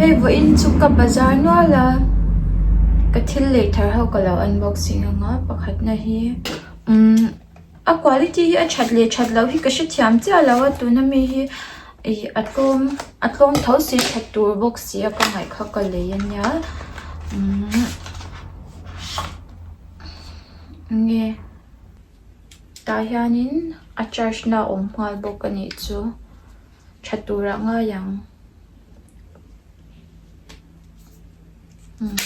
Hei vawiin chu ka bazar nual a ka thil lei thar ho ka lo unboxing ang a pakhatna hi umm a quality hi a that leh that loh hi ka hrethiam chiah lo a tuna mi hi ih a tlawm a tlawm tho si that tur bawk si a ka ngaih kha ka lei a nia umm enge. Tah hianin a charge na a awm nghal bawk a nih chu tha turah ngai ang umm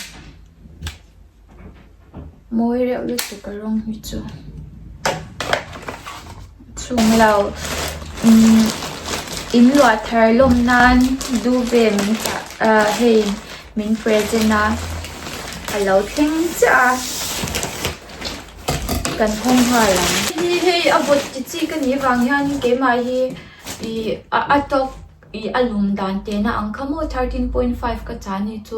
mawi reuh lutuk a rawng hi chu chhung lo umm in luah thar lawm nan duve min tah ah hei min present a a lo thleng chiah a. Kan hawng nghal ang. Hi hei a vawt ti chi ka nih vang hian keimah hi ih a tawk ih a lum dan tehna ang kha maw 13.5 ka chah ni chu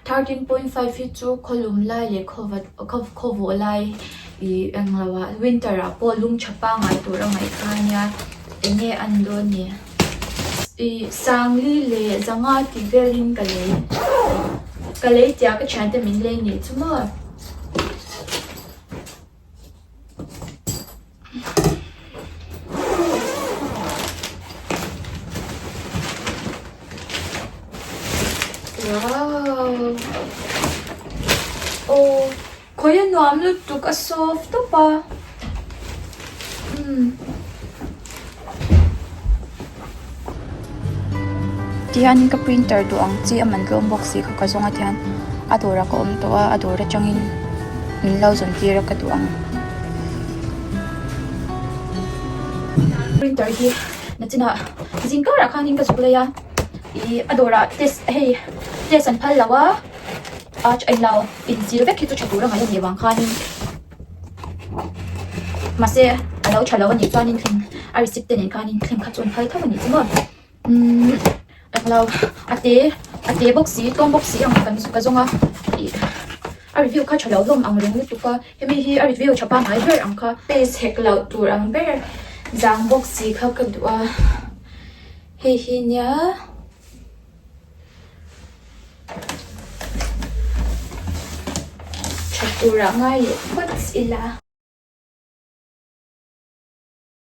13.5 hi chu khaw lum lai leh khaw vat khaw vawh lai ih englo ah winter ah pawh lum tha pangngai tur a ngaih kha ania enge an dawn ni ih sangli leh zanga tih velin ka lei ka lei tia ka thiante min lei nih chu maw. Wow aw khawi a nuam lutuk a soft tawp a umm. Tihianin ka printer duh ang chi a man tlawm bawk si kha ka zawng a tihian a dawrah ka awm tawh a a dawr atangin min lo zawn tir a ka duh ang. Printer hi nachinah zing karah khanin ka zuk lei a ih a dawrah test hei test an phal lo a a englo inzir vek hi chu tha tur a ngaih a nih vang khanin. Mahse a lo tha lo a nih chuanin thleng a receipt te nen khanin thleng kha chu an phal tho a nih chu maw umm englo a te a te bawk si tlawm bawk si ang kan ka zawng a ih a review kha tha lo hlawm ang reng lutuk a hemi hi a review tha pangngai ber ang kha space hek loh tur ang ber zang bawk si kha ka duh a hei hi nia. Tha turah ngai leh phawt ila.